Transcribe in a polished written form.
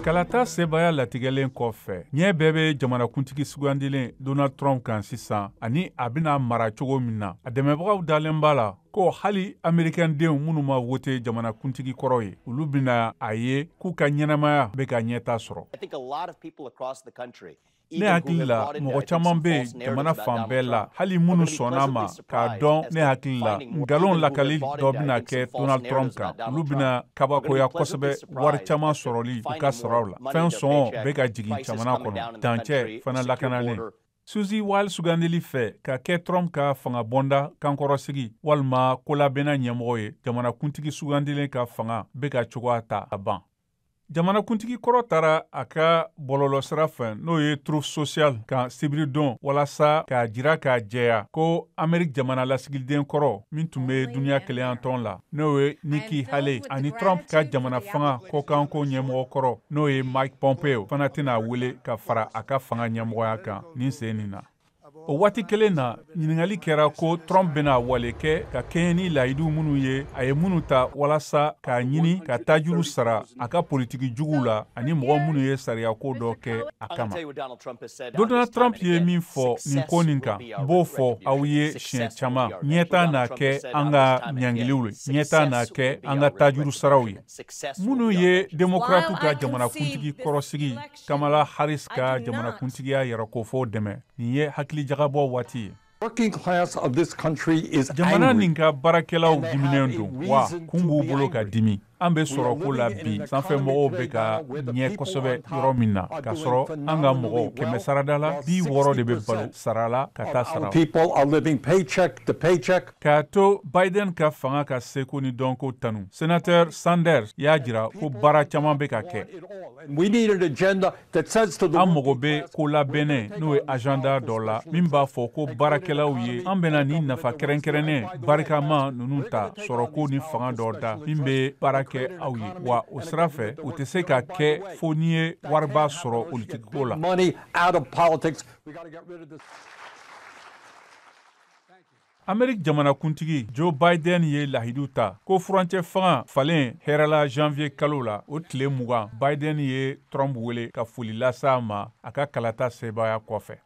Kalata sebaaya latigɛlen kɔfɛ, ɲɛ bɛɛ bɛ jamanakuntigi sugandilen Donald Trump kan sisan ani a bɛna mara cogo min na. A dɛmɛbagaw dalen b'a la ko hali Amerikɛndenw minnu ma wote jamanakuntigi kɔrɔ ye, olu bɛna a ye k'u ka ɲɛnamaya bɛ ka ɲɛta sɔrɔ. Ne hakili la, mɔgɔ caman bɛ yen jamana fan bɛɛ la, hali minnu sɔnna ma k'a dɔn, ne hakili la, nkalon lakali dɔ bɛna kɛ Donald Trump kan. Olu bɛna kabakoya kosɛbɛ wari caman sɔrɔli u ka saraw la. Fɛn sɔngɔ bɛ ka jigin jamana kɔnɔ, dancɛ fana lakanalen. Susie Wiles sugandili fɛ ka kɛ Trump ka fangabonda kankɔrɔsigi walima kolabɛnna ɲɛmɔgɔ ye, jamanakuntigi sugandilen ka fanga bɛ ka cogoya ta ka ban. Jamanakuntigi kɔrɔ taara a ka bɔlɔlɔsira fɛ, n'o ye Truth Social kan, sibiridon walasa k'a jira k'a jɛya ko Ameriki jamana lasigiden kɔrɔ min tun bɛ duniya kelenyatɔn la, n'o ye Nikki Haley, ani Trump ka jamana fanga kɔkanko ɲɛmɔgɔ kɔrɔ, n'o ye Mike Pompeo, fana tɛna wele ka fara a ka fanga ɲɛmɔgɔya kan nin sen nin na. O waati kelen na, ɲininkali kɛra ko Trump bɛna wale kɛ ka kɛɲɛ ni layidu minnu ye, a ye minnu ta walasa k'a ɲini ka tajuru sara a ka politiki juguw la ani mɔgɔ minnu ye sariyako dɔ kɛ a kama. Donald Trump ye min fɔ nin ko nin kan, n b'o fɔ aw ye siɲɛ caman: ɲɛta na kɛ an ka ɲangiliw ye, ɲɛta na kɛ an ka tajuru saraw ye. Minnu ye Demokratiw ka jamanakuntigi kɔrɔsigi Kamala Harris ka jamanakuntigiya yɛrɛkofɔ dɛmɛ, nin ye hakilijagabɔ waati ye. Jamana nin ka baarakɛlaw diminen don, wa kun b'u bolo ka dimi. An bɛ sɔrɔko la bi, sanfɛmɔgɔw bɛ ka ɲɛ kosɛbɛ yɔrɔ min na, k'a sɔrɔ an ka mɔgɔw 100 sarada la, 60 de bɛ balo sara la ka taa sara. K'a to Biden ka fanga ka seko ni dɔnko tanu, Sénateur Sanders y'a jira ko baara caman bɛ ka kɛ. An mago bɛ ko labɛnnen, n'o ye agenda dɔ la min b'a fɔ ko baarakɛlaw ye, an bɛna ni nafa kɛrɛnkɛrɛnnen barikama ninnu ta sɔrɔko ni fanga dɔ da min bɛ baara kɛ aw ye, wa o sira fɛ, o tɛ se ka kɛ fo n'i ye wariba sɔrɔ politikiko la. Ameriki jamanakuntigi Joe Biden ye lahidu ta ko furancɛ fanga falen hɛrɛla janvier kalo la, o tile 20. Biden ye Trump wele ka foli lase a ma a ka kalata sebaaya kɔfɛ.